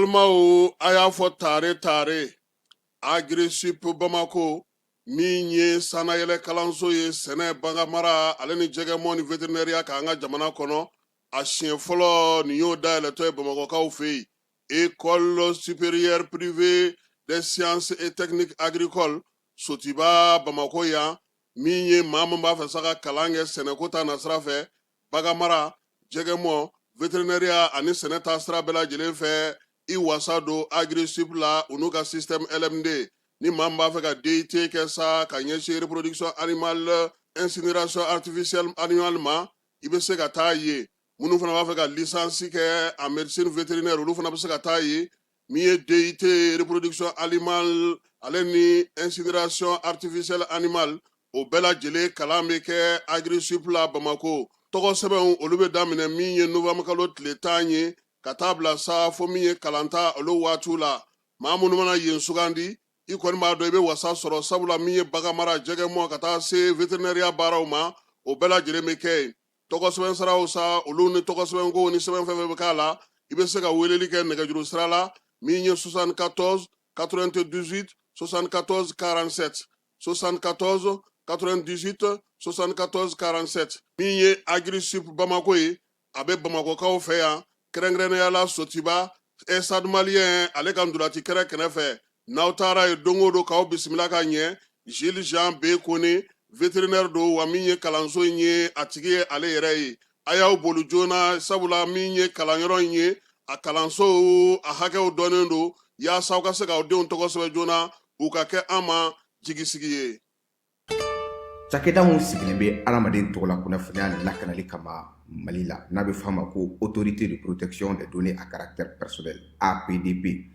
Balimaw, a y'a fɔ tare tare. Agirisup Bamako, min ye sannayɛlɛ kalanso ye sɛnɛ, baganmara ale ni jɛgɛmɔ ni veterinɛriya kan an ka jamana kɔnɔ, a siɲɛ fɔlɔ nin y'o dayɛlɛtɔ ye Bamakɔkaw fɛ yen. École supérieure privée des sciences et techniques agricoles, Sotiba, Bamakɔ yan, min ye maa min b'a fɛ sa ka kalan kɛ sɛnɛko ta nasira fɛ, baganmara, jɛgɛmɔ, veterinɛriya ani sɛnɛ ta sira bɛɛ lajɛlen fɛ, i wasa don Agirisup la, u n'u ka système LMD. Ni maa min b'a fɛ ka DUT kɛ sa ka ɲɛsin reproduction animale, insémination artificielle animale ma, i bɛ se ka taa yen. Minnu fana b'a fɛ ka licence kɛ en médecine vétérinaire, olu fana bɛ se ka taa yen. Min ye DUT reproduction animale ale ni insémination artificielle animale, o bɛɛ lajɛlen kalan bɛ kɛ Agirisup la Bamako. Tɔgɔ sɛbɛnw, olu bɛ daminɛ min ye novembre kalo tile 10 ye ka taa bila sa fo min ye kalanta olu waatiw la. Maa minnu mana yen sugandi, i kɔni b'a dɔn i bɛ wasa sɔrɔ, sabula min ye baganmara, jɛgɛmɔ ka taa se veterinɛriya baaraw ma, o bɛɛ lajɛlen bɛ kɛ yen. Tɔgɔ sɛbɛn siraw sa, olu ni tɔgɔ sɛbɛnko ni sɛbɛn fɛn fɛn bɛ k'a la, i bɛ se ka weleli kɛ nɛgɛjuru sira la min ye 74 98 74 47, 74 98 74 47. Min ye Agirisup Bamako ye, a bɛ Bamakɔkaw fɛ yan, kɛrɛnkɛrɛnnenya la Sotiba, Stade Malien ale ka ntolaci kɛrɛ kɛrɛfɛ. N'aw taara yen don o don, k'aw bisimila ka ɲɛ. Gilles Jean B Kone, vétérinaire don, wa min ye kalanso in ye, a tigi ye ale yɛrɛ ye. A y'aw boli joona, sabula min ye kalanyɔrɔ in ye, a kalanso a hakɛw dɔnnen don, yaasa aw ka se k'aw denw tɔgɔ sɛbɛn joona, u ka kɛ an ma jigisigi ye. Cakɛda min sigilen bɛ adamaden tɔgɔla kunnafoniya lakanali kama Mali la, n'a bɛ f'a ma ko Autorité de protection des données à caractère personnel, APDP,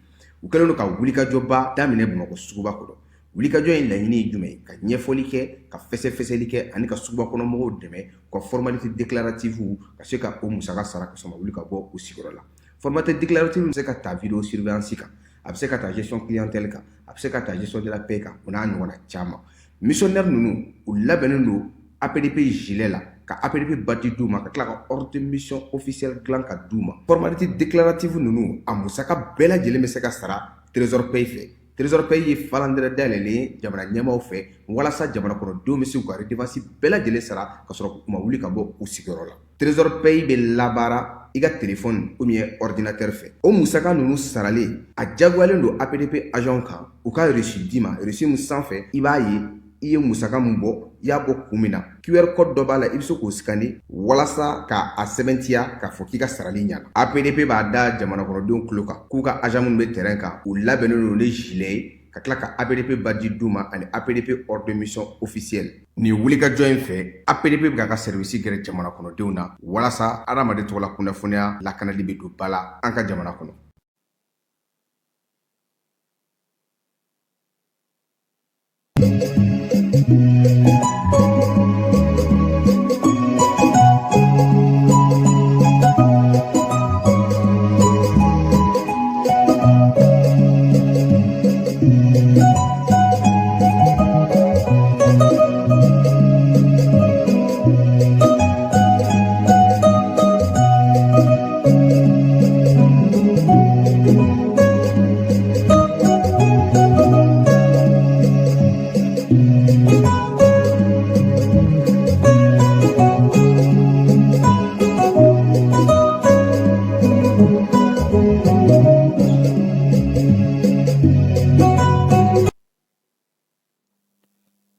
u kɛlen don ka wulikajɔba daminɛ Bamakɔ suguba kɔnɔ. Wulikajɔ in laɲini ye jumɛn ye? Ka ɲɛfɔli kɛ, ka fɛsɛfɛsɛli kɛ ani ka suguba kɔnɔ mɔgɔw dɛmɛ u ka formalité déclarative ka se ka o musaka sara ka sɔrɔ wuli ka bɔ u sigiyɔrɔ la. Formalité déclarative bɛ se ka ta vidéo surveillance kan, a bɛ se ka ta gestion clientèle kan, a bɛ se ka ta gestion de la paie kan, o n'a ɲɔgɔnna caman. Missionnaire ninnu, u labɛnnen don APDP gilet la, ka APDP badge d'u ma, ka tila ka ordre de mission officielle dilan ka d'u ma. Formalité déclarative ninnu, a musaka bɛɛ lajɛlen bɛ se ka sara Trésor Pay fɛ. Trésor Pay ye falandɛrɛ dayɛlɛlen ye jamana ɲɛmaaw fɛ walasa jamana kɔnɔdenw bɛ se k'u ka redevance bɛɛ lajɛlen sara ka sɔrɔ u ma wuli ka bɔ u sigiyɔrɔ la. Trésor Pay bɛ labaara i ka téléphone ou bien ordinateur fɛ. O musaka ninnu saralen, a diyagoyalen don APDP agent kan u ka reçu d'i ma, reçu min sanfɛ i b'a ye i ye musaka min bɔ, i y'a bɔ kun min na. QR code dɔ b'a la, i bɛ se k'o scanner walasa ka a sɛbɛntiya k'a fɔ k'i ka sarali ɲana. APDP b'a da jamana kɔnɔdenw tulo kan k'u ka agent minnu bɛ terrain kan, u labɛnnen don ni gilet ye, ka tila ka APDP badge d'u ma ani APDP ordre de mission officielle. Nin wulikajɔ in fɛ, APDP bɛ k'a ka service gɛrɛ jamana kɔnɔdenw na walasa adamaden tɔgɔla kunnafoniya lakanali bɛ don ba la an ka jamana kɔnɔ.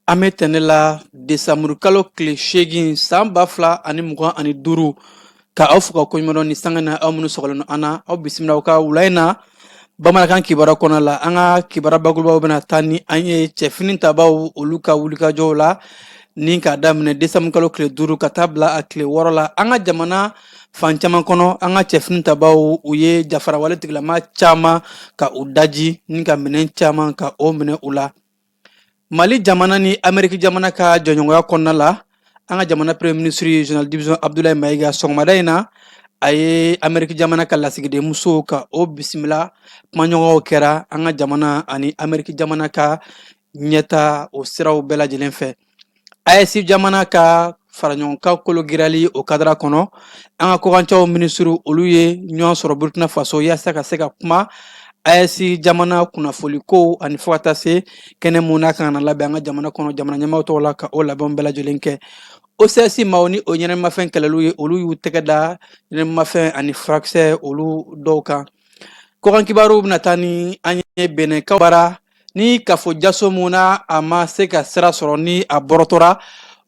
An bɛ tɛnɛ la, desanburukalo tile 8, san 2025, ka aw fo ka koɲuman ni sanga na. Aw minnu sɔgɔlen don an na, aw bisimila aw ka wula in na bamanankan kibaruya kɔnɔ la. An ka kibaruya bakurubaw bɛna taa ni an ye cɛfini tabaw, olu ka wulikajɔw la, ni k'a daminɛ desanburukalo tile 5 ka taa bila a tile 6 la, an ka jamana fan caman kɔnɔ, an ka cɛfini tabaw, u ye jafarawale tigilama caman ka u daji ni ka minɛn caman ka o minɛ u la. Mali jamana ni Ameriki jamana ka jɛɲɔgɔnya kɔnɔna la, an ka jamana premier ministre, général division Abdoulaye Mayiga, sɔgɔmada in na, a ye Ameriki jamana ka lasigidenmuso ka o bisimila. Kumaɲɔgɔnw kɛra an ka jamana ani Ameriki jamana ka ɲɛta o siraw bɛɛ lajɛlen fɛ. AES jamana ka faraɲɔgɔnkan kologiriyali o kadara kɔnɔ, an ka kɔkancaw minisiriw olu ye ɲɔgɔn sɔrɔ Burkina Faso yaasa ka se ka kuma AES jamana kunnafoliko ani fo ka taa se kɛnɛ mun n'a kan ka na labɛn an ka jamana kɔnɔ jamana ɲɛmaaw tɔgɔ la, ka o labɛnw bɛɛ lajɛlen kɛ. OCS maaw ni o ɲɛnamafɛn kɛlɛliw ye, olu y'u tɛgɛ da ɲɛnamafɛn ani furakisɛ olu dɔw kan. Kɔkan kibaruw bɛna taa ni an ye Benɛnkaw bara ni kafo jaso mun na a ma se ka sira sɔrɔ ni a bɔrɔtɔra.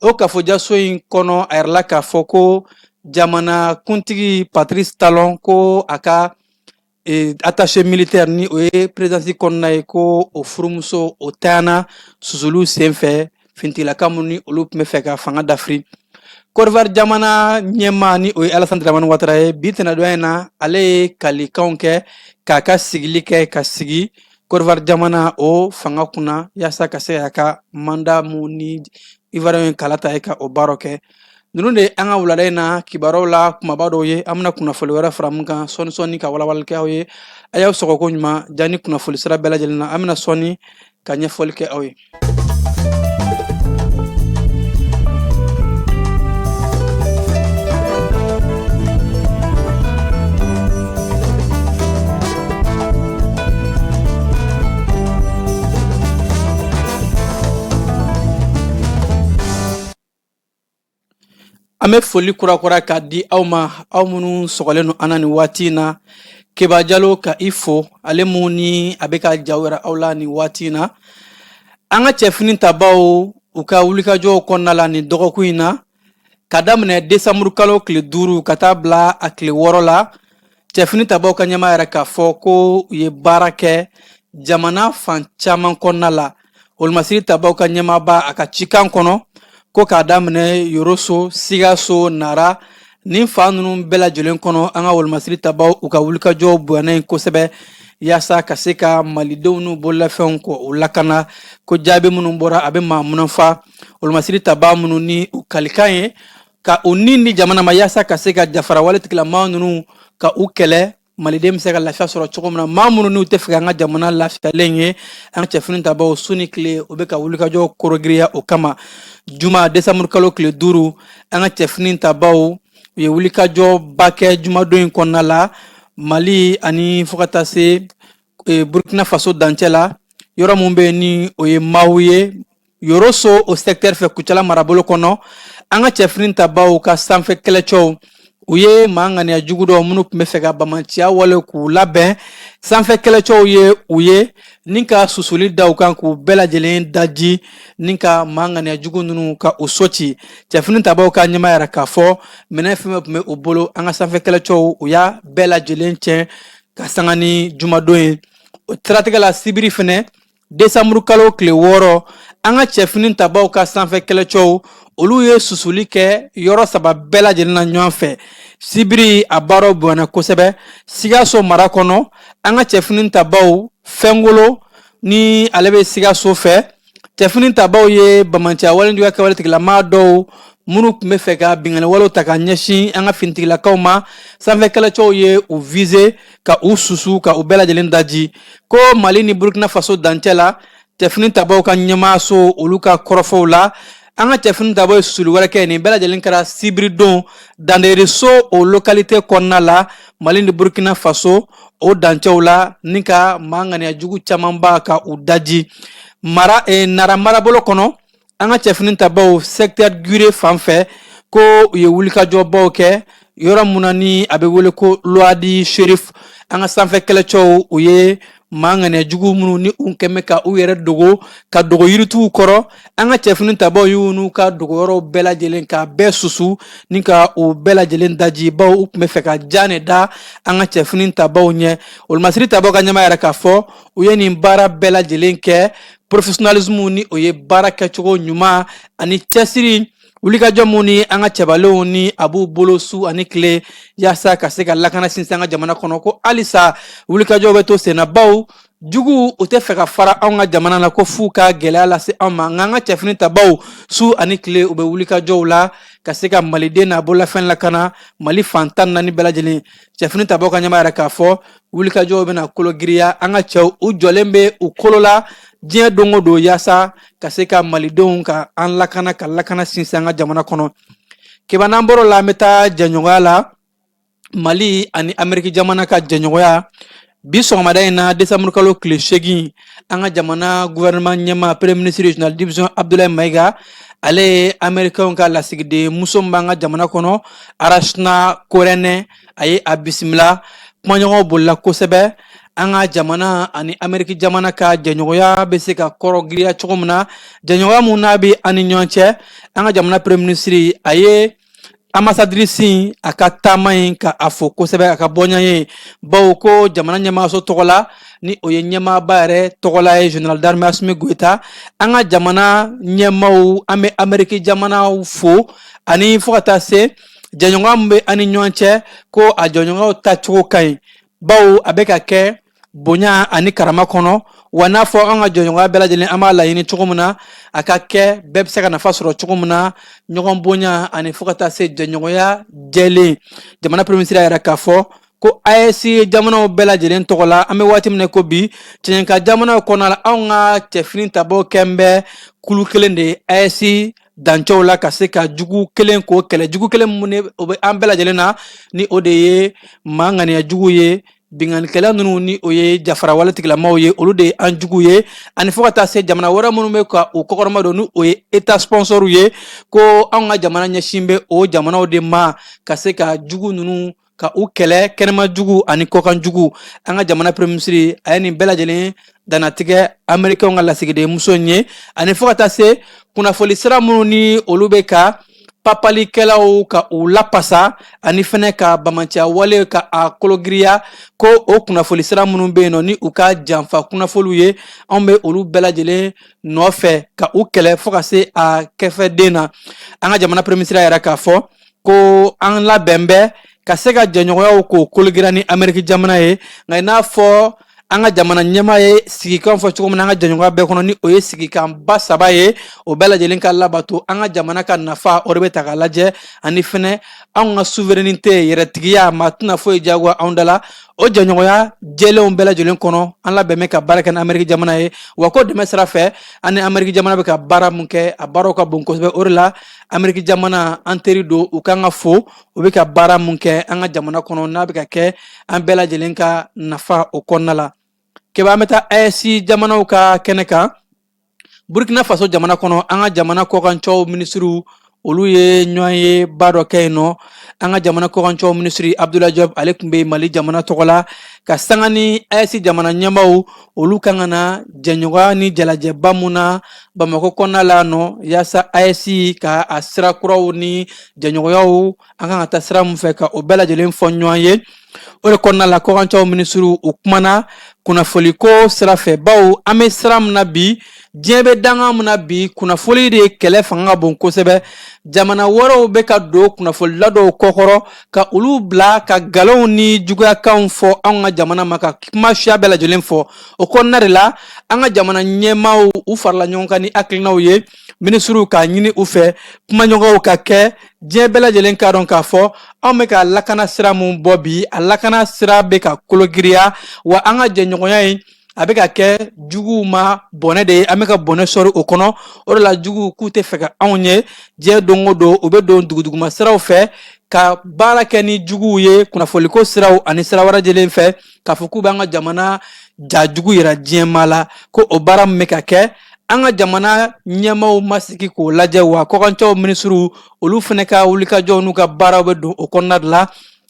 O kafo jaso in kɔnɔ, a yirala k'a fɔ ko jamana kuntigi Patrice Talon ko a ka attaché militaire ni o ye présidence kɔnɔna ye, ko o furumuso o tanyana susuliw senfɛ finitigilaka minnu ni olu tun bɛ fɛ ka fanga dafiri. Côte d'Ivoire jamana ɲɛmaa ni o ye Alassane Dramane Ouattara ye, bi tɛnɛdonya in na ale ye kalikanw kɛ k'a ka sigili kɛ ka sigi Côte d'Ivoire jamana o fanga kunna yaasa ka se k'a ka mandat mun ni Ivoirien ye kala ta ye ka o baaraw kɛ. Ninnu de ye an ka wulada in na kibaruyaw la kumaba dɔw ye. An bɛna kunnafoli wɛrɛ fara mun kan sɔɔni sɔɔni ka walawalali kɛ aw ye. A y'aw sɔgɔ ko ɲuman ja ni kunnafoli sira bɛɛ lajɛlen na. An bɛna sɔɔni ka ɲɛfɔli kɛ aw ye. An bɛ foli kurakura k'a di aw ma, aw minnu sɔgɔlen don an na nin waati in na. Keba Jalo ka i fo, ale mun ni a bɛ ka jaw yira aw la nin waati in na. An ka cɛfini tabaw u ka wulikajɔw kɔnɔna la nin dɔgɔkun in na, ka daminɛ desanburu kalo tile 5 ka taa bila a tile 6 la, cɛfini tabaw ka ɲɛmaa yɛrɛ k'a fɔ ko u ye baara kɛ jamana fan caman kɔnɔna la. Wolomasiri tabaw ka ɲɛmaaba a ka cikan kɔnɔ ko k'a daminɛ Yoroso, Sikaso, Nara nin fan ninnu bɛɛ lajɛlen kɔnɔ, an ka wolomasiri tabaw u ka wulikajɔw bonyana yen kosɛbɛ yaasa ka se ka malidenw n'u bololafɛnw ko u lakana. Ko jaabi minnu bɔra, a bɛ maa munanfa. Wolomasiri tabaa minnu ni u kalikan ye ka u ni di jamana ma yaasa ka se ka jafarawale tigilamaa ninnu ka u kɛlɛ, maliden bɛ se ka lafiya sɔrɔ cogo min na, maa minnu n'u tɛ fɛ an ka jamana lafiyalen ye, an ka cɛfini tabaw su ni tile u bɛ ka wulikajɔ korogiriya o kama. Juma desanburu kalo tile 5, an ka cɛfini tabaw u ye wulikajɔba kɛ jumadon in kɔnɔna la Mali ani fo ka taa se Burkina Faso dancɛ la, yɔrɔ mun bɛ yen ni o ye Mahu ye, Yoroso o secteur fɛ, Kucala marabolo kɔnɔ. An ka cɛfini tabaw ka sanfɛ kɛlɛcɛw u ye maa ŋaniya jugu dɔw minnu tun bɛ fɛ ka bamanciya wale k'u labɛn, sanfɛ kɛlɛcɛw ye u ye ni ka susuli da u kan k'u bɛɛ lajɛlen daji ni ka maa ŋaniya jugu ninnu ka u so ci. Cɛfini tabaw ka ɲɛmaa yɛrɛ k'a fɔ minɛn fɛn fɛn tun bɛ u bolo, an ka sanfɛ kɛlɛcɛw u y'a bɛɛ lajɛlen tiɲɛ ka sanga ni jumadon ye. O siratigɛ la, sibiri fɛnɛ desanburu kalo tile 6, an ka cɛfini tabaw ka sanfɛ kɛlɛcɛw olu ye susuli kɛ yɔrɔ saba bɛɛ lajɛlen na ɲɔgɔn fɛ. Sibiri a baaraw bonyana kosɛbɛ Sikaso mara kɔnɔ. An ka cɛfini tabaw Fɛnkolo ni ale bɛ Sikaso fɛ, cɛfini tabaw ye bamanciya walejuguya kɛwale tigilamaa dɔw minnu tun bɛ fɛ ka binkanni walew ta ka ɲɛsin an ka finitigilakaw ma, sanfɛ kɛlɛcɛw ye u viser ka u susu ka u bɛɛ lajɛlen daji. Ko Mali ni Burkina Faso dancɛ la, cɛfini tabaw ka ɲɛmaaso olu ka kɔrɔfɔw la, an ka cɛfini tabaw ye susuli wɛrɛ kɛ. Nin bɛɛ lajɛlen kɛra sibiridon Danderiso o localité kɔnɔna la, Mali ni Burkina Faso o dancɛw la, ni ka maa ŋaniya jugu camanba ka u daji. Mara Nara marabolo kɔnɔ, an ka cɛfini tabaw secteur Gure fan fɛ, ko u ye wulikajɔbaw kɛ yɔrɔ mun na ni a bɛ wele ko Loadi Sherif. An ka sanfɛ kɛlɛcɛw u ye maa ŋaniya jugu minnu ni u kɛn bɛ ka u yɛrɛ dogo ka dogo yirituw kɔrɔ, an ka cɛfini tabaw y'u n'u ka dogoyɔrɔw bɛɛ lajɛlen ka bɛɛ susu ni ka u bɛɛ lajɛlen daji, bawo u tun bɛ fɛ ka ja ne da an ka cɛfini tabaw ɲɛ. Wolomasiri tabaw ka ɲɛmaa yɛrɛ k'a fɔ u ye nin baara bɛɛ lajɛlen kɛ professionnalisme ni o ye baara kɛcogo ɲuman ani cɛsiri, wulikajɔ mun ni an ka cɛbalenw ni a b'u bolo su ani tile yaasa ka se ka lakana sinsin an ka jamana kɔnɔ. Ko halisa wulikajɔ bɛ to senna, bawo juguw u tɛ fɛ ka fara anw ka jamana na ko f'u ka gɛlɛya lase anw ma, nka an ka cɛfini tabaw su ani tile u bɛ wulikajɔw la ka se ka maliden n'a bololafɛn lakana Mali fan 14 bɛɛ lajɛlen. Cɛfini tabaw ka ɲɛmaa yɛrɛ k'a fɔ wulikajɔw bɛna kolo giriya. An ka cɛw u jɔlen bɛ u kolo la Diɲɛ don o don, yaasa ka se ka malidenw ka an lakana, ka lakana sinsin an ka jamana kɔnɔ. Keba, n'an bɔr'o la, an bɛ taa jɛɲɔgɔnya la, Mali ani Ameriki jamana ka jɛɲɔgɔnya. Bi sɔgɔmada in na, desanburukalo tile 8, an ka jamana gouvernement ɲɛmaa, premier ministre général division Abdoulaye Mayiga, ale ye Amerikɛnw ka lasigiden muso min b'an ka jamana kɔnɔ, Arachana Korɛnɛ, a ye a bisimila. Kumaɲɔgɔnw bolila kosɛbɛ an ka jamana ani Ameriki jamana ka jɛɲɔgɔnya bɛ se ka kɔrɔ giriya cogo min na, jɛɲɔgɔnya mun n'a bɛ an ni ɲɔgɔn cɛ. An ka jamana premier ministre, a ye ambassadrice a ka taama in ka a fo kosɛbɛ, a ka bɔɲa ye, bawo ko jamana ɲɛmaaso tɔgɔ la, ni o ye ɲɛmaaba yɛrɛ tɔgɔla ye, général d'armée Assimi Goïta, an ka jamana ɲɛmaaw, an bɛ Ameriki jamanaw fo, ani fo ka taa se jɛɲɔgɔnya min bɛ an ni ɲɔgɔn cɛ, ko a jɛɲɔgɔnyaw taacogo ka ɲi, bawo a bɛ ka kɛ bonya ani karama kɔnɔ. Wa n'a fɔ an ka jɛɲɔgɔnya bɛɛ lajɛlen, an b'a laɲini cogo min na a ka kɛ, bɛɛ bɛ se ka nafa sɔrɔ cogo min na, ɲɔgɔn bonya ani fo ka taa se jɛɲɔgɔnya jɛlen. Jamana premier ministre y'a yira k'a fɔ ko AES jamanaw bɛɛ lajɛlen tɔgɔ la, an bɛ waati min na ko bi, cɛɲɛka jamanaw kɔnɔna la, anw ka cɛfini tabaw kɛn bɛ kulu kelen de ye AES dancɛw la, ka se ka jugu kelen k'o kɛlɛ. Jugu kelen mun o bɛ an bɛɛ lajɛlen na, ni o de ye maa ŋaniya jugu ye, binkannikɛla ninnu, ni o ye jafarawale tigilamaw ye, olu de ye an jugu ye, ani fo ka taa se jamana wɛrɛ minnu bɛ ka u kɔkɔrɔma don, ni o ye état sponsor ye, ko anw ka jamana ɲɛsin bɛ o jamanaw de ma, ka se ka jugu ninnu ka u kɛlɛ, kɛnɛma jugu ani kɔkan jugu. An ka jamana premier ministre, a ye nin bɛɛ lajɛlen dannatigɛ Amerikɛnw ka lasigiden muso in ye, ani fo ka taa se kunnafoni sira minnu ni olu bɛ ka papalikɛlaw ka u lapasa, ani fɛnɛ ka bamanciya wale ka a kologiriya, ko o kunnafoni sira minnu bɛ yen nɔ, ni u ka janfa kunnafoniw ye, anw bɛ olu bɛɛ lajɛlen nɔfɛ ka u kɛlɛ fo ka se a kɛfɛden na. An ka jamana premier ministre y'a yira k'a fɔ ko an labɛn bɛ ka se ka jɛɲɔgɔnyaw k'o kologira ni Ameriki jamana ye. Nka i n'a fɔ an ka jamana ɲɛmaa ye sigikan fɔ cogo min na, an ka jɛɲɔgɔnya bɛɛ kɔnɔ, ni o ye sigikanba saba ye, o bɛɛ lajɛlen ka labato. An ka jamana ka nafa, o de bɛ ta k'a lajɛ, ani fɛnɛ anw ka souveraineté, yɛrɛtigiya, maa tɛna foyi jagoya anw da la. O jɛɲɔgɔnya jɛlenw bɛɛ lajɛlen kɔnɔ, an labɛn bɛ ka baara kɛ ni Ameriki jamana ye. Wa ko dɛmɛ sira fɛ, an ni Ameriki jamana bɛ ka baara mun kɛ, a baaraw ka bon kosɛbɛ. O de la Ameriki jamana, an teri don, u kan ka fo, u bɛ ka baara mun kɛ an ka jamana kɔnɔ, n'a bɛ ka kɛ an bɛɛ lajɛlen ka nafa o kɔnɔna la. Keba, an bɛ taa AES jamanaw ka kɛnɛ kan, Burkina Faso jamana kɔnɔ. An ka jamana kɔkancɛw minisiriw, olu ye ɲɔgɔn ye ba dɔ kɛ yen nɔ. An ka jamana kɔkancɛw minisiri Abdoulaye Diop, ale tun bɛ Mali jamana tɔgɔ la, ka sanga ni AES jamana ɲɛmaaw, olu kan ka na jɛɲɔgɔnya ni jalajɛba mun na Bamakɔ kɔnɔna la nɔ, yaasa AES ka a sira kuraw ni jɛɲɔgɔnyaw, an kan ka taa sira mun fɛ, ka o bɛɛ lajɛlen fɔ ɲɔgɔn ye. O de kɔnɔna la, kɔkancɛw minisiriw, u kumana kunnafoliko sira fɛ, bawo an bɛ sira min na bi, diɲɛ bɛ danga min na bi, kunnafoli de kɛlɛ fanga ka bon kosɛbɛ. Jamana wɛrɛw bɛ ka don kunnafolila dɔw kɔkɔrɔ, ka olu bila ka nkalonw ni juguyakanw fɔ anw ka jamana ma, ka kuma siya bɛɛ lajɛlen fɔ. O kɔnɔna de la, an ka jamana ɲɛmaaw, u farala ɲɔgɔn kan ni hakilinaw ye, minisiriw k'a ɲini u fɛ kumaɲɔgɔnw ka kɛ, diɲɛ bɛɛ lajɛlen k'a dɔn k'a fɔ anw bɛ ka lakana sira mun bɔ bi, a lakana sira bɛ ka kologiriya, wa an ka jɛɲɔgɔnya in, a bɛ ka kɛ juguw ma bɔnɛ de ye, an bɛ ka bɔnɛ sɔrɔ o kɔnɔ. O de la juguw k'u tɛ fɛ ka anw ye. Diɲɛ don o don, u bɛ don duguduguma siraw fɛ ka baara kɛ ni juguw ye, kunnafoliko siraw ani sira wɛrɛ lajɛlen fɛ, k'a fɔ k'u b'an ka jamana ja jugu yira diɲɛmaa la, ko o baara min bɛ ka kɛ, an ka jamana ɲɛmaaw ma sigi k'o lajɛ. Wa kɔkancɛw minisiriw, olu fana ka wulikajɔw n'u ka baaraw bɛ don o kɔnɔna de la,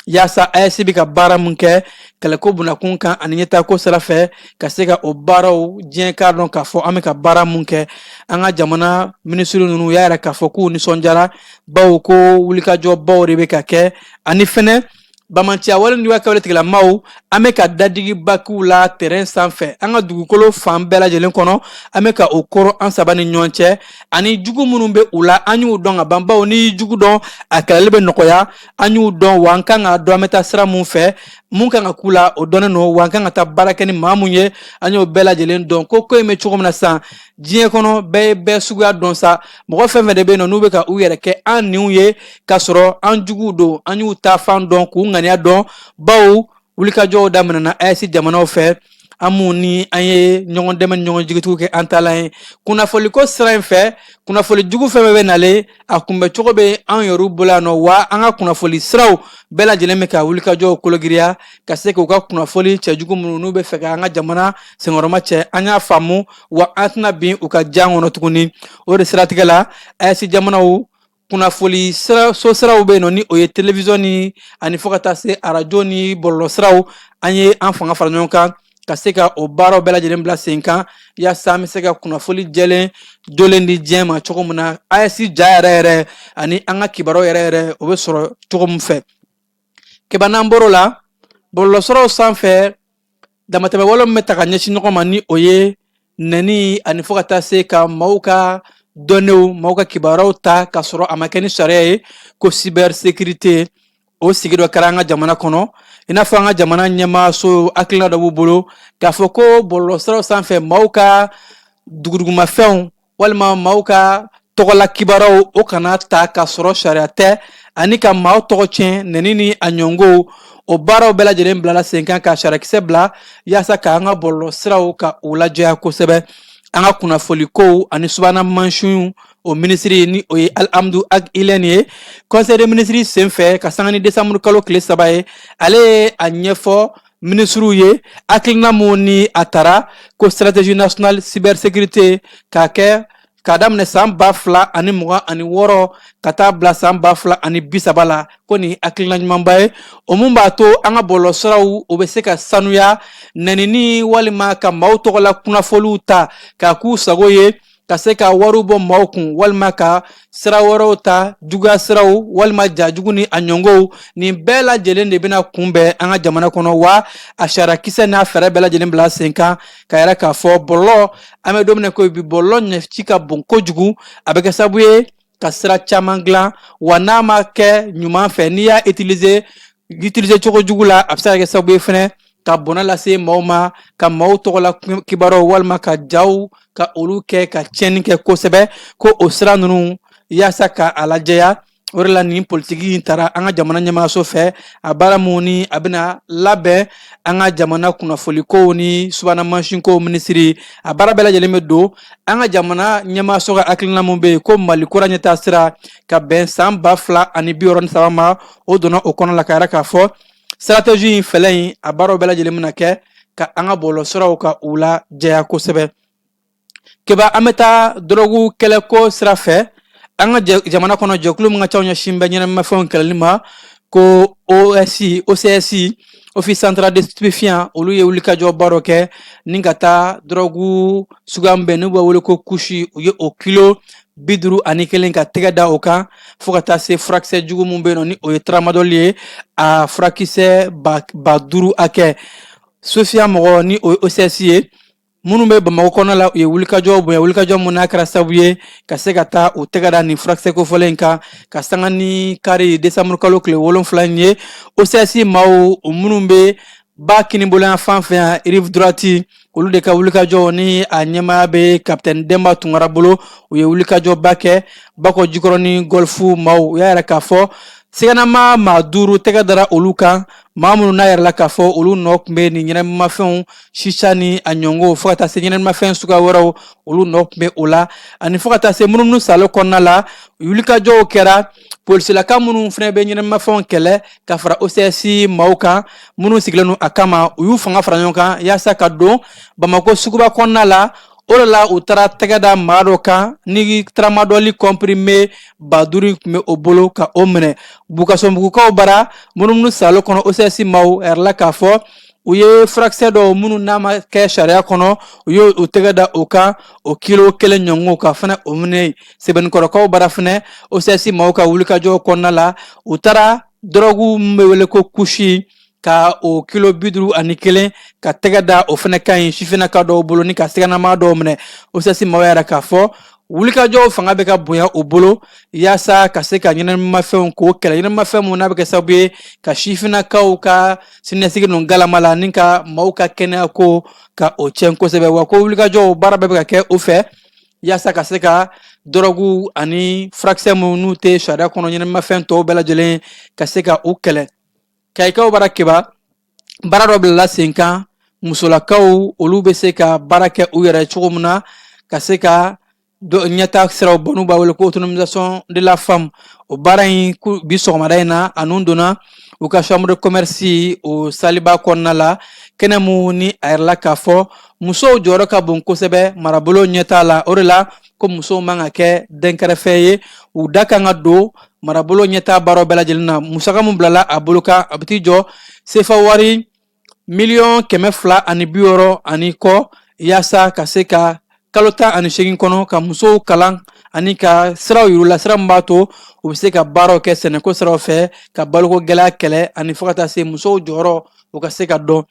yaasa AES bɛ ka baara mun kɛ kɛlɛko bunakun kan ani ɲɛtaako sira fɛ, ka se ka o baaraw diɲɛ k'a dɔn k'a fɔ an bɛ ka baara mun kɛ. An ka jamana minisiri ninnu y'a yira k'a fɔ k'u nisɔndiyara, bawo ko wulikajɔbaw de bɛ ka kɛ, ani fɛnɛ bamanciya wale ni kɛwale tigilamaw, an bɛ ka dadigiba k'u la terrain sanfɛ, an ka dugukolo fan bɛɛ lajɛlen kɔnɔ, an bɛ ka o koro an saba ni ɲɔgɔn cɛ, ani jugu minnu bɛ u la, an y'u dɔn ka ban, bawo n'i y'i jugu dɔn, a kɛlɛli bɛ nɔgɔya. An y'u dɔn, wa an kan k'a dɔn an bɛ taa sira mun fɛ, mun kan ka k'u la, o dɔnnen don, wa an kan ka taa baara kɛ ni maa mun ye, an y'o bɛɛ lajɛlen dɔn. Ko ko in bɛ cogo min na sisan diɲɛ kɔnɔ, bɛɛ ye bɛɛ suguya dɔn sa. Mɔgɔ fɛn fɛn de bɛ yen nɔ, n'u bɛ ka u yɛrɛ kɛ an niw ye k'a sɔrɔ an juguw don, an y'u taafan dɔn, k'u ŋaniya dɔn, bawo wulikajɔw daminɛna AES jamanaw fɛ. An mun ni an ye ɲɔgɔn dɛmɛ ni ɲɔgɔn jigitugu kɛ an taalan ye kunnafoliko sira in fɛ, kunnafoli jugu fɛn bɛɛ bɛ nalen, a kunbɛ cogo bɛ an yɛrɛw bolo yan nɔ. Wa an ka kunnafoli siraw bɛɛ lajɛlen bɛ ka wulikajɔw kologiriya ka se k'u ka kunnafoli cɛjugu minnu n'u bɛ fɛ ka an ka jamana senkɔrɔma cɛ. An y'a faamu wa, an tɛna bin u ka jan kɔnɔ tuguni. O de siratigɛ la, AES jamanaw kunnafoli sira so siraw bɛ yen nɔ, ni o ye telewisɔn ni ani fo ka taa se arajo ni bɔlɔlɔ siraw, an ye an fanga fara ɲɔgɔn kan ka se ka o baaraw bɛɛ lajɛlen bila sen kan, yaasa an bɛ se ka kunnafoli jɛlen jolen di diɲɛ ma cogo min na, AES ja yɛrɛ yɛrɛ ani an ka kibaruyaw yɛrɛ yɛrɛ, o bɛ sɔrɔ cogo min fɛ. Keba, n'an bɔr'o la, bɔlɔlɔsiraw sanfɛ damatɛmɛ wale min bɛ ta ka ɲɛsin ɲɔgɔn ma, ni o ye nɛni ani fo ka taa se ka maaw ka données, maaw ka kibaruyaw ta ka sɔrɔ a ma kɛ ni sariya ye, ko cybersécurité, o sigi dɔ kɛra an ka jamana kɔnɔ. I n'a fɔ an ka jamana ɲɛmaaso hakilina dɔ b'u bolo k'a fɔ ko bɔlɔlɔsiraw sanfɛ, maaw ka dugudugumafɛnw walima maaw ka tɔgɔla kibaruyaw, o kana ta ka sɔrɔ sariya tɛ, ani ka maaw tɔgɔ tiɲɛ, nɛni ni a ɲɔngow, o baaraw bɛɛ lajɛlen bilala sen kan ka sariyakisɛ bila yaasa k'an ka bɔlɔlɔsiraw ka u lajɛya kosɛbɛ. An ka kunnafolikow ani subahana mansinw o minisiri, ni o ye Alhamdu Ag Ilɛn ye, conseil des ministres senfɛ ka sanga ni desanburu kalo tile 3 ye, ale ye a ɲɛfɔ minisiriw ye hakilina mun ni a tara ko stratégie nationale cybersécurité, k'a kɛ k'a daminɛ san 2026 ka taa bila san 2030 la, ko nin hakilina ɲumanba ye, o mun b'a to an ka bɔlɔlɔsiraw, o bɛ se ka sanuya nɛnini walima ka maaw tɔgɔla kunnafoliw ta k'a k'u sago ye, ka se ka wariw bɔ maaw kun, walima ka sira wɛrɛw ta, juguya siraw walima jajugu ni a ɲɔngow. Nin bɛɛ lajɛlen de bɛna kunbɛn an ka jamana kɔnɔ, wa a sariyakisɛ n'a fɛɛrɛ bɛɛ lajɛlen bila sen kan ka yɛrɛ k'a fɔ bɔlɔlɔ, an bɛ don min na ko bi, bɔlɔlɔ ɲɛci ka bon kojugu. A bɛ kɛ sababu ye ka sira caman dilan, wa n'a ma kɛ ɲuman fɛ, n'i y'a utiliser cogo jugu la, a bɛ se ka kɛ sababu ye fɛnɛ ka bɔnɛ lase maaw ma, ka maaw tɔgɔla kibaruyaw walima ka jaw ka olu kɛ ka tiɲɛni kɛ kosɛbɛ. Ko o sira ninnu, yaasa ka a lajɛya, o de la nin politiki in tara an ka jamana ɲɛmaayaso fɛ. A baara mun ni a bɛna labɛn, an ka jamana kunnafolikow ni subahana mansinkow minisiri, a baara bɛɛ lajɛlen bɛ don an ka jamana ɲɛmaayaso ka hakilina mun bɛ yen ko Mali kura ɲɛtaa sira ka bɛn san 2063 ma, o donna o kɔnɔ la ka yɛrɛ k'a fɔ stratégie in, fɛlɛ in, a baaraw bɛɛ lajɛlen bɛna kɛ ka an ka bɔlɔlɔsiraw ka u lajɛya kosɛbɛ. Keba, an bɛ taa dɔrɔgu kɛlɛko sira fɛ an ka jamana kɔnɔ. Jɛkulu min ka ca ɲɛsin bɛ ɲɛnamafɛnw kɛlɛli ma, ko OSI, OCS, Office central de stupéfiant, olu ye wulikajɔba dɔ kɛ ni ka taa dɔrɔgu suguya min bɛ n'u b'a wele ko kusi, u ye o kilo 51 ka tɛgɛ da o kan, fo ka taa se furakisɛ jugu min bɛ yen nɔ, ni o ye tramadol ye, a furakisɛ 5000 hakɛ. Sofiya mɔgɔ, ni o ye OCS ye, minnu bɛ Bamakɔ kɔnɔ la, u ye wulikajɔ bonya, wulikajɔ mun n'a kɛra sababu ye ka se ka taa u tɛgɛ da nin furakisɛ kofɔlen in kan ka sanga ni kari desanburu kalo tile 7 in ye. OCS maaw, o minnu bɛ ba kinibolo fan fɛ yan, rive droite, olu de ka wulikajɔ ni a ɲɛmaaya bɛ kapitɛni Denba Tunkara bolo, u ye wulikajɔba kɛ Bakɔ Jikɔrɔni gɔlifu maaw. U y'a yɛrɛ k'a fɔ siganama maa 5 tɛgɛ dara olu kan, maa minnu n'a yɛrɛ la k'a fɔ olu nɔ tun bɛ nin ɲɛnamimafɛnw, sisa ni a ɲɔngo, fo ka taa se ɲɛnamimafɛn suguya wɛrɛw, olu nɔ tun bɛ o la, ani fo ka taa se munumunu salo kɔnɔna la. Wulikajɔw kɛra, polisilaka minnu fana bɛ ɲɛnamimafɛnw kɛlɛ ka fara OCS maaw kan minnu sigilen don a kama, u y'u fanga fara ɲɔgɔn kan yaasa ka don Bamakɔ suguba kɔnɔna la. O de la u taara tɛgɛ da maa dɔ kan ni tramadol comprimé 5000 tun bɛ o bolo ka o minɛ Bukasɔnbugukaw bara munumunu salo kɔnɔ. OCS maaw yɛrɛ la k'a fɔ u ye furakisɛ dɔw minnu n'a ma kɛ sariya kɔnɔ, u ye u tɛgɛ da o kan, o kilo 1 ɲɔgɔn ka fana o minɛ Sɛbɛnnikɔrɔkaw bara fana. OCS maaw ka wulikajɔ kɔnɔna la, u taara dɔrɔgu min bɛ wele ko kusi, ka o kilo 51 ka tɛgɛ da o fana kan yen sifinnaka dɔw bolo ni ka siganama dɔw minɛ. OCS maaw yɛrɛ k'a fɔ wulikajɔw fanga bɛ ka bonya u bolo yaasa ka se ka ɲɛnamimafɛnw k'o kɛlɛ, ɲɛnamimafɛn mun n'a bɛ kɛ sababu ye ka sifinnakaw ka siniɲɛsigi ninnu galama la ni ka maaw ka kɛnɛya ko ka o tiɲɛ kosɛbɛ. Wa ko wulikajɔw baara bɛɛ bɛ ka kɛ o fɛ yaasa ka se ka dɔrɔgu ani furakisɛ minnu n'u tɛ sariya kɔnɔ, ɲɛnamimafɛn tɔw bɛɛ lajɛlen, ka se ka u kɛlɛ. Kayikaw bara, Keba, baara dɔ bilala sen kan Musolakaw olu bɛ se ka baara kɛ u yɛrɛ cogo min na ka se ka ɲɛta siraw bɔ, n'u b'a wele ko autonomisation de la femme. O baara in, bi sɔgɔmada in na, a nun donna u ka chambre de commerce o saliba kɔnɔna la. Kɛnɛ mun ni a yirala k'a fɔ musow jɔyɔrɔ ka bon kosɛbɛ marabolo ɲɛtaa la, o de la ko musow man ka kɛ dɛnkɛrɛfɛ ye, u da kan ka don marabolo ɲɛtaa baaraw bɛɛ lajɛlen na. Musaka mun bilala a bolo kan, a bɛ t'i jɔ sefa wari 260 000 000 ani kɔ, yaasa ka se ka kalo 18 kɔnɔ ka musow kalan ani ka siraw yir'u la, sira min b'a to u bɛ se ka baaraw kɛ sɛnɛko siraw fɛ, ka baloko gɛlɛya kɛlɛ, ani fo ka taa se musow jɔyɔrɔ o ka se ka dɔn.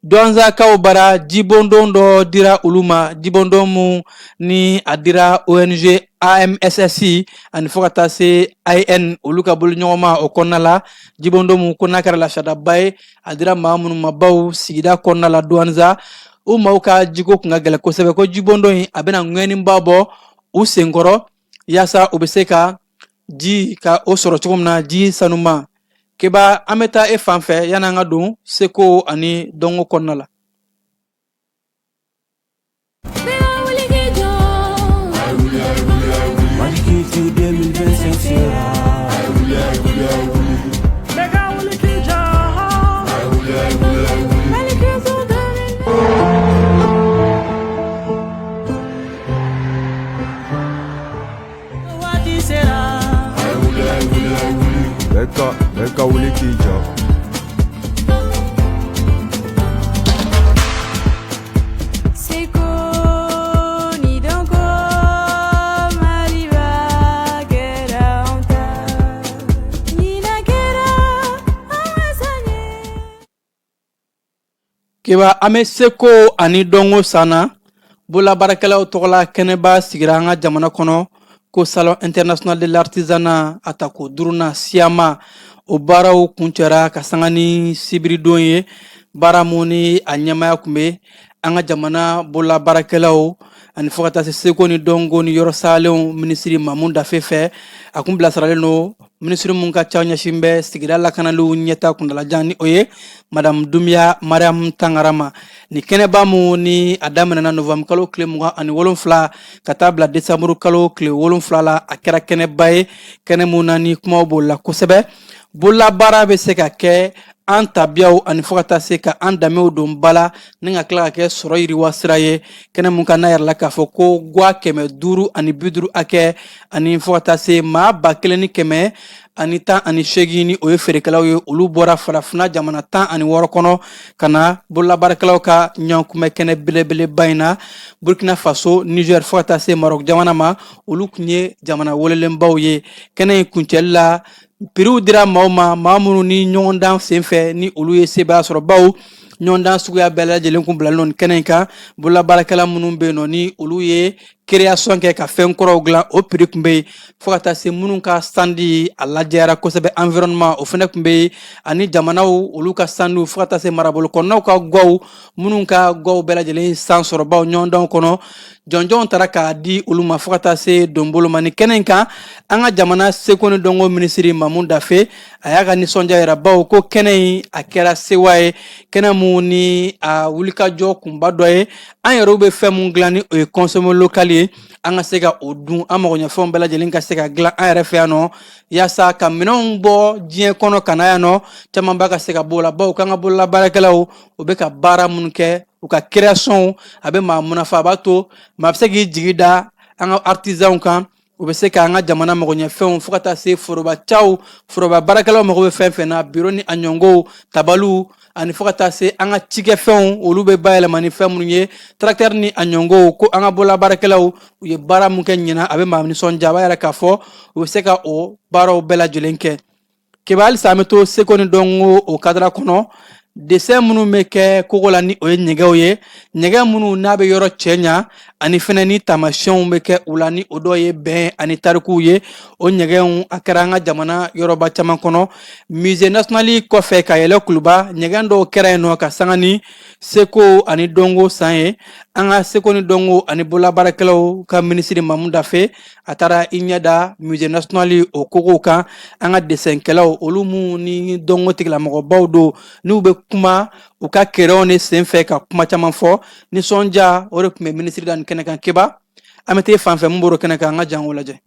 Douentzakaw bara, jibondon dɔ dira olu ma, jibondon mun ni a dira ONG AMSSI ani fo ka taa se AIN olu ka boloɲɔgɔnma o kɔnɔna la. Jibondon mun ko n'a kɛra lasadaba ye, a dira maa minnu ma, baw sigida kɔnɔna la Douentza, u maaw ka jiko kun ka gɛlɛn kosɛbɛ, ko jibondon in a bɛna ŋɛniba bɔ u senkɔrɔ yaasa u bɛ se ka ji ka o sɔrɔ cogo min na, ji sanuma. Keba, an bɛ taa e fan fɛ yanni an ka don seko ani dɔnko kɔnɔna la. Mali Culture 2025 sera. Bɛɛ ka wuli k'i jɔ. Mali Culture 2025. Waati sera. Bɛɛ ka wuli k'i jɔ. Seko ni dɔnko, Maliba kɛra anw ta. Ɲinan kɛra an ka san ye. Keba, an bɛ seko ani dɔnko san na. Bololabaarakɛlaw tɔgɔla kɛnɛba sigira an ka jamana kɔnɔ ko Salon international de l'artisanat, a tako duurunan siyama, o baaraw kuncɛra ka sanga ni sibiridon ye. Baara mun ni a ɲɛmaya kun bɛ an ka jamana bololabaarakɛlaw ani fo ka taa se seko ni dɔnko ni yɔrɔ salenw minisiri Mamu Dafe fɛ, a kun bilasiralen don minisiri mun ka ca ɲɛsin bɛ sigida lakanaliw ɲɛta kuntalajan, ni o ye Madamu Dunbiya Mariam Tangara ma. Ni kɛnɛba mun ni a daminɛna novembre kalo tile 27 ka taa bila desanburu kalo tile 7 la, a kɛra kɛnɛba ye, kɛnɛ mun na ni kumaw bolila kosɛbɛ. Bololabaara bɛ se ka kɛ an tabiyaw ani fo ka taa se ka an danbew don ba la ni ka tila ka kɛ sɔrɔ yiriwa sira ye. Kɛnɛ mun kan n'a yɛrɛ k'a fɔ ko gwa 550 hakɛ ani fo ka taa se maa 1118, ni o ye feerekɛlaw ye, olu bɔra farafinna jamana 16 kɔnɔ ka na bololabaarakɛlaw ka ɲɔgɔnkunbɛn kɛnɛ belebeleba in na. Burkina Faso, Niger, fo ka taa se Maroc jamana ma, olu tun ye jamana welelenbaw ye. Kɛnɛ in kuncɛli la, piriw dira maaw ma, maa minnu ni ɲɔgɔndan senfɛ ni olu ye sebaaya sɔrɔ, baw ɲɔgɔndan suguya bɛɛ lajɛlen kun bilalen don nin kɛnɛ in kan. Bololabaarakɛla minnu bɛ yen nɔ ni olu ye création kɛ ka fɛn kɔrɔw dilan, o prix tun bɛ yen, fo ka taa se minnu ka stand a lajɛyara kosɛbɛ, environnement, o fana tun bɛ yen, ani jamanaw olu ka standw, fo ka taa se marabolo kɔnɔnaw ka gwaw, minnu ka gwaw bɛɛ lajɛlen san sɔrɔ, baw ɲɔgɔndanw kɔnɔ jɔnjɔnw taara k'a di olu ma, fo ka taa se donbolo ma. Nin kɛnɛ in kan, an ka jamana seko ni dɔnko minisiri Mamu Dafe, a y'a ka nisɔndiya yira, baw ko kɛnɛ in a kɛra sewa ye, kɛnɛ mun ni a wulikajɔ kunba dɔ ye an yɛrɛw bɛ fɛn mun dilan, ni o ye consommer local ye, an ka se ka o dun, an magoɲɛfɛnw bɛɛ lajɛlen ka se ka dilan an yɛrɛ fɛ yan nɔ, yaasa ka minɛnw bɔ diɲɛ kɔnɔ ka na yan nɔ, camanba ka se ka b'o la, baw k'an ka bololabaarakɛlaw u bɛ ka baara minnu kɛ, u ka création a bɛ maa munafa, a b'a to maa bɛ se k'i jigi da an ka artisanw kan, u bɛ se k'an ka jamana magoɲɛfɛnw, fo ka taa se foroba caw, foroba baarakɛlaw mago bɛ fɛn fɛn na, biro ni a ɲɔngow, tabaliw, ani fo ka taa se an ka cikɛfɛnw, olu bɛ bayɛlɛma ni fɛn minnu ye, tracteur ni a ɲɔngow, ko an ka bololabaarakɛlaw u ye baara mun kɛ ɲinan, a bɛ maa nisɔndiya, a b'a yɛrɛ k'a fɔ u bɛ se ka o baaraw bɛɛ lajɛlen kɛ. Keba, halisa an bɛ to seko ni dɔnko o kadara kɔnɔ. Dessin minnu bɛ kɛ kogo la, ni o ye ɲɛgɛw ye, ɲɛgɛn minnu n'a bɛ yɔrɔ cɛ ɲa, ani fɛnɛ ni taamasiyɛnw bɛ kɛ u la, ni o dɔ ye bɛn ani tarikuw ye, o ɲɛgɛnw a kɛra an ka jamana yɔrɔba caman kɔnɔ. Musée national kɔfɛ ka yɛlɛ Kuluba, ɲɛgɛn dɔw kɛra yen nɔ ka sanga ni seko ani dɔnko san ye. An ka seko ni dɔnko ani bololabaarakɛlaw ka minisiri Mamu Dafe, a taara i ɲɛ da musée national o kogow kan. An ka desɛnkɛlaw, olu minnu ni dɔnko tigilamɔgɔbaw don, n'u bɛ kuma u ka kerɛnw de senfɛ ka kuma caman fɔ. Nisɔndiya o de tun bɛ minisiri da nin kɛnɛ kan. Keba, an bɛ taa fan fɛ, mun bɔr'o kɛnɛ kan, an ka jan o lajɛ.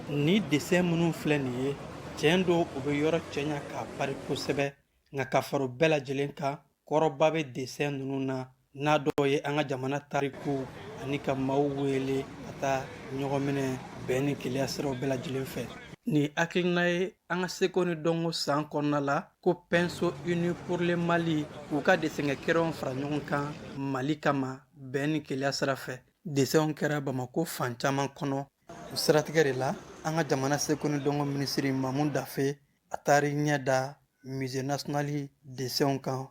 Ni dessin minnu filɛ nin ye, tiɲɛ don, u bɛ yɔrɔ cɛɲa k'a pari kosɛbɛ, nka ka fara o bɛɛ lajɛlen kan, kɔrɔba bɛ dessin ninnu na, n'a dɔw ye an ka jamana tariku ani ka maaw wele ka taa ɲɔgɔn minɛ bɛn ni kelenya siraw bɛɛ lajɛlen fɛ. Nin hakilina ye an ka seko ni dɔnko san kɔnɔna la ko Pinceau uni pour le Mali, k'u ka dessin kɛrɛnw fara ɲɔgɔn kan Mali kama bɛn ni kelenya sira fɛ. Dessinw kɛra Bamako fan caman kɔnɔ. O siratigɛ de la, an ka jamana seko ni dɔnko minisiri Mamu Dafe, a taar'i ɲɛ da musée national dessinw kan.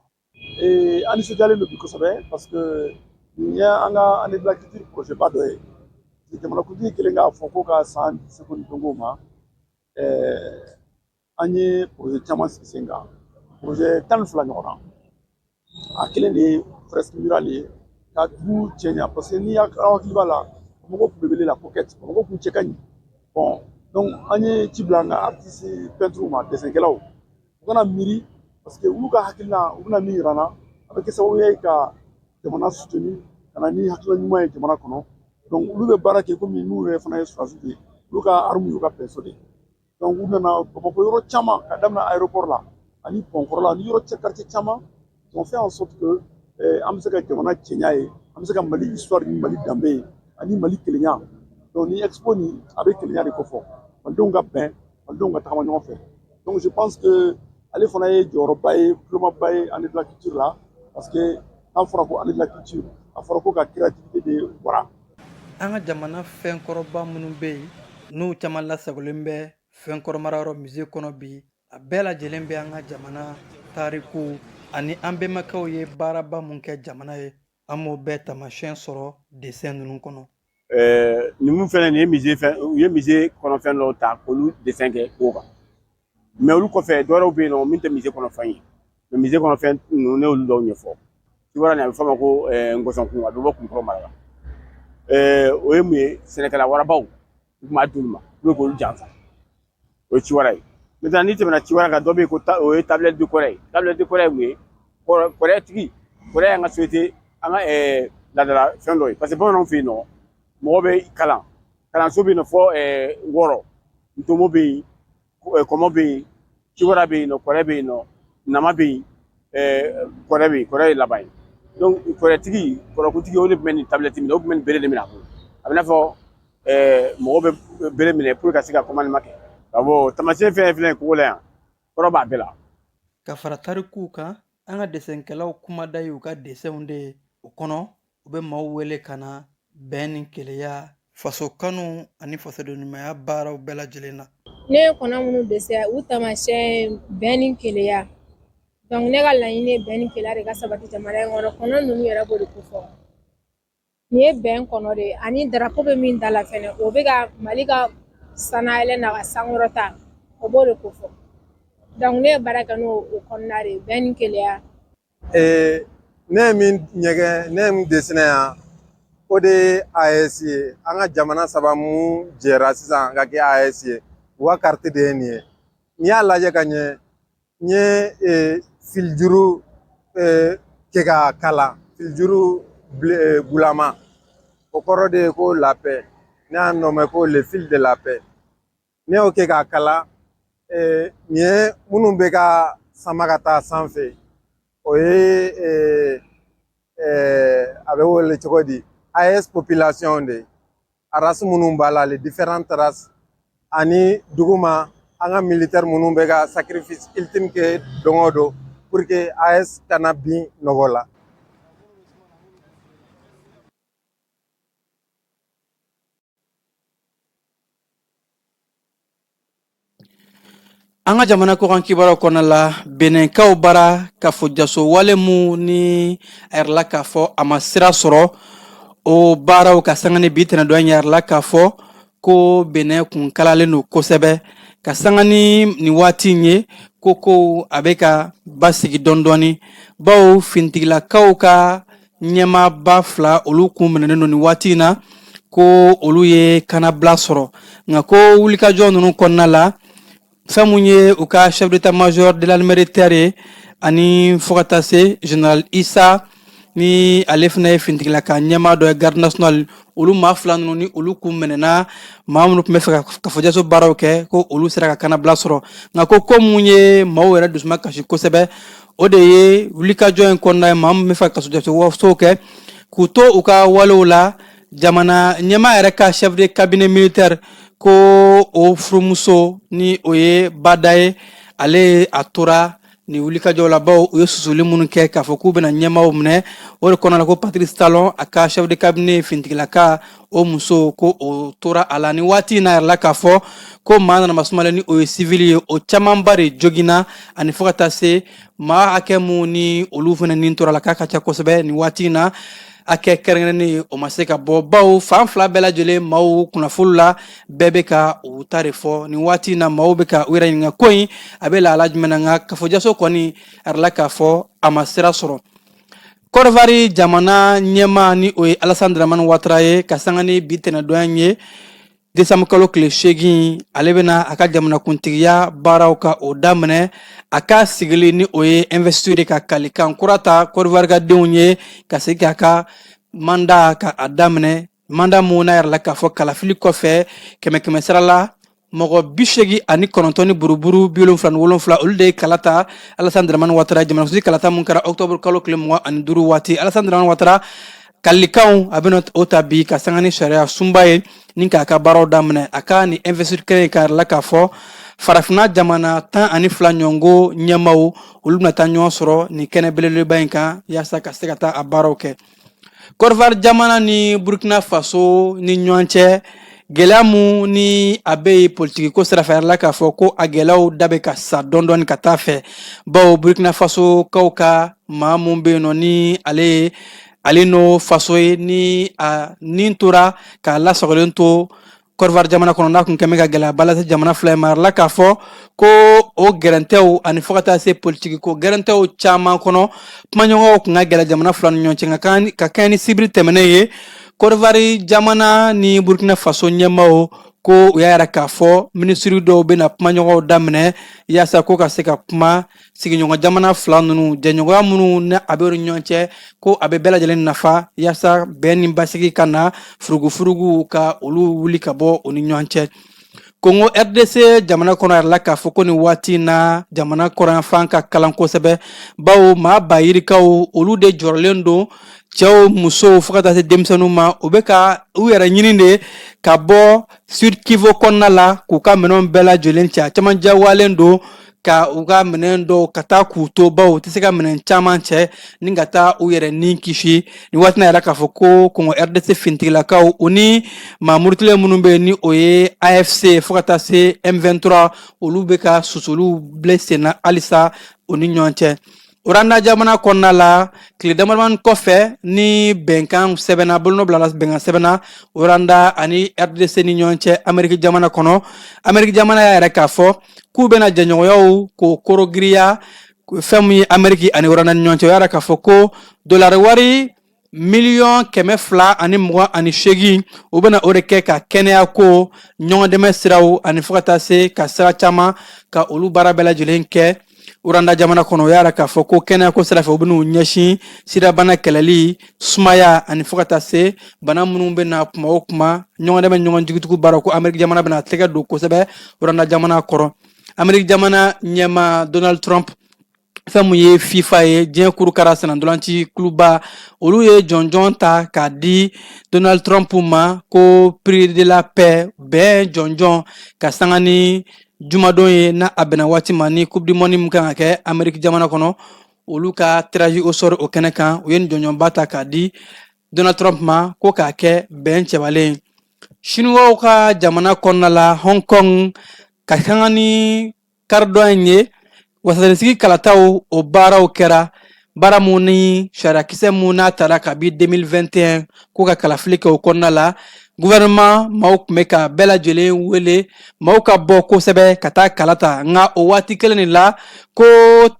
An nisɔndiyalen don bi kosɛbɛ parce que nin ye an ka année de la culture projet ba dɔ ye. Jamanakuntigi kɛlen k'a fɔ ko ka san di seko ni dɔnko ma, an ye projet caman sigi sen kan, projet 12 ɲɔgɔn na. A kelen de ye fresque murale ye ka dugu cɛɲa, parce que n'i y'a hakili b'a la, Bamakɔ tun bɛ wele la coquette, Bamakɔ tun cɛ ka ɲi. Bon, donc an ye ci bila an ka artiste peintre ma, dessin-kɛlaw, u kana miiri, parce que olu ka hakilina, u bɛna min yira an na, a bɛ kɛ sababu ye ka jamana soutenir ka na ni hakilina ɲuman ye jamana kɔnɔ. Donc olu bɛ baara kɛ komi n'u yɛrɛ fana ye sɔrɔdasiw de ye, olu ka arme y'u ka pinceau de ye. Donc u nana Bamakɔ yɔrɔ caman, ka daminɛ aéroport la ani pont kɔrɔ la ani yɔrɔ cɛ quartier caman. Ils ont fait en sorte que an bɛ se ka jamana cɛɲa ye, an bɛ se ka Mali histoire ni Mali danbe ye ani Mali kelenya. Donc ni expo nin, a bɛ kelenya de kofɔ, malidenw ka bɛn, malidenw ka tagama ɲɔgɔn fɛ. Donc je pense que ale fana ye jɔyɔrɔba ye, kulomaba ye année de la culture la, parce que n'a fɔra ko année de la culture, a fɔra ko ka créativité de wara. An ka jamana fɛnkɔrɔba minnu bɛ yen, n'u caman lasagolen bɛ fɛnkɔrɔ marayɔrɔ musée kɔnɔ bi, a bɛɛ lajɛlen bɛ an ka jamana tariku ani an bɛnbakɛw ye baaraba mun kɛ jamana ye, an b'o bɛɛ taamasiyɛn sɔrɔ dessin ninnu kɔnɔ. Nin mun fɛnɛ, nin ye musée fɛn, u ye musée kɔnɔfɛn dɔw ta k'olu dessin kɛ k'o kan, mais olu kɔfɛ, dɔwɛrɛw bɛ yen nɔ min tɛ musée kɔnɔfɛn ye. Mais musée kɔnɔfɛn ninnu, ne y'olu dɔw ɲɛfɔ. Kibaruya nin, a bɛ fɔ a ma ko ngɔsɔnkun, a bɛ bɔ Kulikɔrɔ mara la. O ye mun ye? Sɛnɛkɛla warabaw, u tun b'a d'olu ma pour k'olu janfa. O ye ciwara ye. Maintenant, n'i tɛmɛna ciwara kan, dɔ bɛ yen ko o ye tablette de kɔrɛ ye. Tablette de kɔrɛ ye mun ye? Kɔrɛtigi, kɔrɛ y'an ka société, an ka laadala fɛn dɔ ye, parce que bamananw fɛ yen nɔ, mɔgɔ bɛ kalan, kalanso bɛ yen nɔ fɔ 6: ntomo bɛ yen, kɔmɔ bɛ yen, ciwara bɛ yen nɔ, kɔrɛ bɛ yen nɔ, nama bɛ yen, kɔrɛ bɛ yen, kɔrɛ ye laban ye. Donc kɔrɛtigi, kɔrɔkuntigi, o de tun bɛ nin tablette minɛ, o tun bɛ nin bere de minɛ a bolo. A bɛ n'a fɔ mɔgɔ bɛ bere minɛ pour ka se ka commandement kɛ. Awɔ, taamasiyɛn fɛn filɛ kogo la yan, kɔrɔ b'a bɛɛ la. Ka fara tarikuw kan, an ka desɛnkɛlaw kumada ye u ka desɛnw de ye. O kɔnɔ, u bɛ maaw wele ka na bɛn ni kelenya, faso kanu ani fasodenɲumanya baaraw bɛɛ lajɛlen na. Ne ye kɔnɔ minnu dɛsɛ, u taamasiyɛn ye bɛn ni kelenya. Donc ne ka laɲini ye bɛn ni kelenya de ka sabati jamana in kɔnɔ. Kɔnɔ ninnu yɛrɛ b'o de kofɔ. Nin ye bɛn kɔnɔ de ye, ani drapeau bɛ min da la fɛnɛ, o bɛ ka Mali ka sanayɛlɛ n'a ka sankɔrɔta, o b'o de kofɔ. Donc ne ye baara kɛ n'o o kɔnɔna de ye, bɛn ni kelenya. Ne ye min ɲɛgɛn, ne ye min dessiné yan, o de ye AES ye. An ka jamana saba mun jɛra sisan ka kɛ AES ye, u ka carte de ye nin ye. N'i y'a lajɛ ka ɲɛ, n ye filijuru kɛ k'a kala, filijuru bulama, o kɔrɔ de ye ko la paix. Ne y'a nommé ko le fil de la paix. Ne y'o kɛ k'a kala. Nin ye minnu bɛ ka sama ka taa sanfɛ, o ye a bɛ wele cogo di, AES population de, race minnu b'a la, les différentes races, ani duguma an ka militaire minnu bɛ ka sacrifice ultime kɛ don o don pour que AES kana bin nɔgɔ la. An ka jamana kɔkan kibaruyaw kɔnɔna la, Benɛnkaw bara kafo jaso wale mun ni a yirala k'a fɔ a ma sira sɔrɔ, o baaraw ka sanga ni bi tɛnɛdon in yirala k'a fɔ ko Benɛ kun kalalen don kosɛbɛ. Ka sanga ni nin waati in ye, ko a bɛ ka basigi dɔɔni dɔɔni, bawo finitigilakaw ka ɲɛmaaba fila, olu kun minɛnen don nin waati in na, ko olu ye kanabila sɔrɔ. Nka ko wulikajɔ ninnu kɔnɔna la, fɛn mun ye u ka chef d'état major de l'armée de terre ye, Ani fo ka taa se général Isa, ni ale fana ye finitigilaka ɲɛmaa dɔ ye, garde nationale. Olu maa fila ninnu ni olu kun minɛna, maa minnu tun bɛ fɛ ka kafojaso baaraw kɛ, ko olu sera ka kanabila sɔrɔ. Nka ko mun ye maaw yɛrɛ dusuma kasi kosɛbɛ, o de ye wulikajɔ in kɔnɔna ye, maa min bɛ fɛ ka kafojaso kɛ k'u to u ka walew la, jamana ɲɛmaa yɛrɛ ka chef de cabinet militaire, ko o furumuso ni o ye bada ye, ale a tora nin wulikajɔw la, bawo u ye susuli minnu kɛ k'a fɔ k'u bɛna ɲɛmaaw minɛ, o de kɔnɔna la ko Patrice Talon, a ka chef de cabinet finitigilaka, o muso, ko o tora a la. Ni waati in na yɛrɛ la, k'a fɔ ko maa nana masumalen ni o ye sivili ye, o camanba de joginna, ani fo ka taa se maa hakɛ mun ni olu fana ni tora la, k'a ka ca kosɛbɛ. Nin waati in na, hakɛ kɛrɛnkɛrɛnnen ye, o ma se ka bɔ, bawo fan fila bɛɛ lajɛlen maaw kunnafoni la, bɛɛ bɛ ka u ta de fɔ. Nin waati in na, maaw bɛ ka u yɛrɛ ɲininka ko in a bɛ lahala jumɛn na. Nka kafojaso kɔni a yirala k'a fɔ a ma sira sɔrɔ. Kɔdiwari jamana ɲɛmaa, ni o ye Alassane Dramane Ouattara ye, ka sanga ni bi tɛnɛdonya in ye, desanburu kalo tile 8, ale bɛna a ka jamanakuntigiya baaraw ka o daminɛ. A ka sigili, ni o ye investiture, ka kalikan kura ta Kɔdiwari ka denw ye, ka segin k'a ka mandat ka a daminɛ, mandat mun n'a yɛrɛ la k'a fɔ kalafili kɔfɛ, kɛmɛ kɛmɛ sara la, mɔgɔ 89 ni buruburu 77, olu de ye kala ta Alassane Dramane Ouattara, jamanakuntigi kalata mun kɛra octobre kalo tile 25 waati. Alassane Dramane Ouattara kalikanw, a bɛna o ta bi ka sanga ni sariya sunba ye, ni k'a ka baaraw daminɛ. A ka nin investiture kɛnɛ in k'a la k'a fɔ farafinna jamana 12 ɲɔgɔnko ɲɛmaaw, olu bɛna taa ɲɔgɔn sɔrɔ nin kɛnɛ belebeleba in kan, yaasa ka se ka taa a baaraw kɛ. Kɔdiwari jamana ni Burkina Faso ni ɲɔgɔn cɛ, gɛlɛya mun ni a bɛ yen politiki ko sira fɛ, la k'a fɔ ko a gɛlɛyaw da bɛ ka sa dɔɔni dɔɔni ka taa fɛ, bawo Burkina Faso kaw ka maa mun bɛ yen nɔ, ni ale ye ale n'o faso ye, ni a nin tora k'a lasagolen to Kɔdiwari jamana kɔnɔ, n'a kun kɛn bɛ ka gɛlɛyaba lase jamana fila in ma, la k'a fɔ ko o gɛrɛntɛw ani fo ka taa se politiki ko gɛrɛntɛw caman kɔnɔ, kumaɲɔgɔnw kun ka gɛlɛ jamana fila ni ɲɔgɔn cɛ. Nka ka kɛɲɛ ni sibiri tɛmɛnen ye, Kɔdiwari jamana ni Burkina Faso ɲɛmaaw ko u y'a yira k'a fɔ minisiri dɔw bɛna kumaɲɔgɔnw daminɛ, yaasa ko ka se ka kuma sigiɲɔgɔn jamana fila ninnu, jɛɲɔgɔnya minnu ni a bɛ ɲɔgɔn cɛ, ko a bɛ bɛɛ lajɛlen nafa, yaasa bɛn ni basigi ka na, furugufurugu ka olu wuli ka bɔ u ni ɲɔgɔn cɛ. Kongo RDC jamana kɔnɔ, yɛrɛ la k'a fɔ ko nin waati in na, jamana kɔrɔnyanfan ka kalan kosɛbɛ, bawo maa ba yirikaw, olu de jɔrɔlen don, cɛw, musow, fo ka taa se denmisɛnninw ma. U bɛ ka u yɛrɛ ɲini de ka bɔ Sud Kivu kɔnɔna la, k'u ka minɛnw bɛɛ lajɛlen cɛ. A caman diyagoyalen don ka u ka minɛn dɔw ka taa k'u to, bawo u tɛ se ka minɛn caman cɛ ni ka taa u yɛrɛ ni kisi. Ni waati na yɛrɛ, k'a fɔ ko Kongo RDC finitigilakaw, u ni maa murutilen minnu bɛ yen, ni o ye AFC fo ka taa se M23, olu bɛ ka susuliw bila sen na halisa u ni ɲɔgɔn cɛ. Rwanda jamana kɔnɔna la, tile damadamani kɔfɛ ni bɛnkan sɛbɛnna, bolonɔ bilala bɛnkan sɛbɛnna Rwanda ani RDC ni ɲɔgɔn cɛ Ameriki jamana kɔnɔ. Ameriki jamana y'a yɛrɛ k'a fɔ k'u bɛna jɛɲɔgɔnyaw k'o korogiriya. Fɛn min ye Ameriki ani Rwanda ni ɲɔgɔn cɛ, o y'a yira k'a fɔ ko dolari wari miliyɔn 228, u bɛna o de kɛ ka kɛnɛya ko, ɲɔgɔndɛmɛ siraw, ani fo ka taa se ka sira caman ka olu baara bɛɛ lajɛlen kɛ Rwanda jamana kɔnɔ. O y'a yira k'a fɔ ko kɛnɛya ko sira fɛ, u bɛn'u ɲɛsin sidabana kɛlɛli, sumaya, ani fo ka taa se bana minnu bɛ na kuma o kuma, ɲɔgɔndɛmɛ, ɲɔgɔn jigitugu baara, ko Ameriki jamana bɛna tɛgɛ don kosɛbɛ Rwanda jamana kɔrɔ. Ameriki jamana ɲɛmaa Donald Trump, fɛn mun ye FIFA ye, diɲɛ kurukara sennantolaci kuluba, olu ye jɔnjɔn ta k'a di Donald Trump ma, ko prix de la paix, bɛn jɔnjɔn, ka sanga ni jumadon ye, n'a a bɛnna waati ma ni coupe du monde min kan ka kɛ Ameriki jamana kɔnɔ, olu ka tirage au sort o kɛnɛ kan, u ye nin jɔnjɔnba ta k'a di Donald Trump ma, ko k'a kɛ bɛn cɛbalen. Siniwaw ka jamana kɔnɔna la, Hong Kong, ka sanga ni karidon in ye, wasadenisigi kalataw o baaraw kɛra, baara mun ni sariyakisɛ mun n'a tara kabi 2021 ko ka kalafili kɛ o kɔnɔna la. gouvernement maaw tun bɛ ka bɛɛ lajɛlen wele maaw ka bɔ kosɛbɛ ka taa kala ta nka o waati kelen de la ko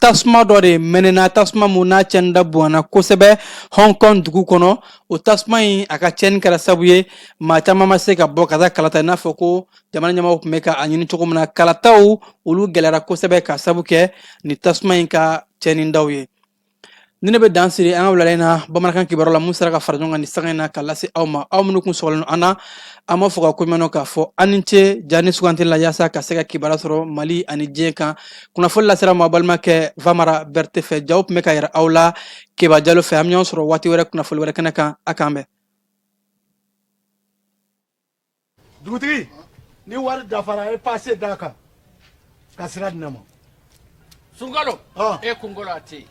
tasuma dɔ de mɛnɛna tasuma mun n'a cɛnida bonyana kosɛbɛ hong kong dugu kɔnɔ o tasuma in a ka cɛnni kɛra sabu ye maa caman ma se ka bɔ ka taa kala ta i n'a fɔ ko jamana ɲɛmaaw tun bɛ ka a ɲini cogo min na kalataw olu gɛlɛyara kosɛbɛ ka sabu kɛ ni tasuma in ka cɛnnidaw ye ni ne bɛ dan siri an ka wulada in na bamanankan kibaru la mun sera ka fara ɲɔgɔn kan nin sanga in na ka lase aw ma aw minnu kun sɔgɔlen an na an b'a fɔ ka koɲuman k'a fɔ aw ni ce ja ni sugantili la yaasa ka se ka kibaruya sɔrɔ mali ani diɲɛ kan kunnafoni lasera ma balimakɛ vamara bɛrite fɛ jaw tun bɛ ka yira aw la keba jalo fɛ an bɛ ɲɔgɔn sɔrɔ waati wɛrɛ kunnafoni wɛrɛ kɛnɛ kan a k'an bɛn Dugutigi ni wari dafara a ye pase d'a kan ka sira di ne ma sunkalo e kunkolo a tɛ yen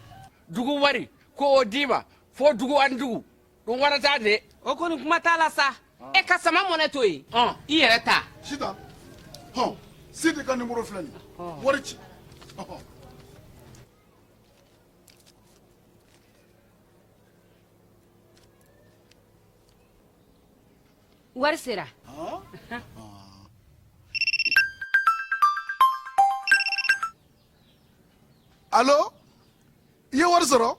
dugu wari ko o d'i ma fo dugu ani dugu dun wara t'a de o kɔni kuma t'a la sa e ka sama mɔnɛ to yen i yɛrɛ ta sitan hɔn sidi ka nimoro filɛ nin wari ci wari sera alo i ye wari sɔrɔ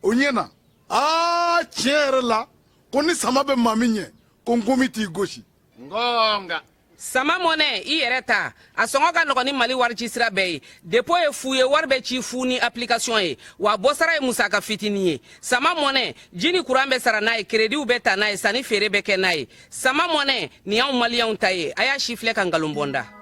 o ɲɛna aa tiɲɛ yɛrɛ la ko ni sama bɛ maa min ɲɛ ko nkomi t'i gosi ngonga sama mɔnɛ i yɛrɛ ta a sɔngɔ ka nɔgɔn ni mali wari ci sira bɛɛ ye depo ye fu ye wari bɛ ci fu ni application ye wa bɔsara ye musaka fitinin ye sama mɔnɛ ji ni kuran bɛ sara n'a ye kerediw bɛ ta n'a ye sanni feere bɛ kɛ n'a ye sama mɔnɛ nin y'anw maliyɛnw ta ye a y'a sifilɛ ka nkalon bɔ n da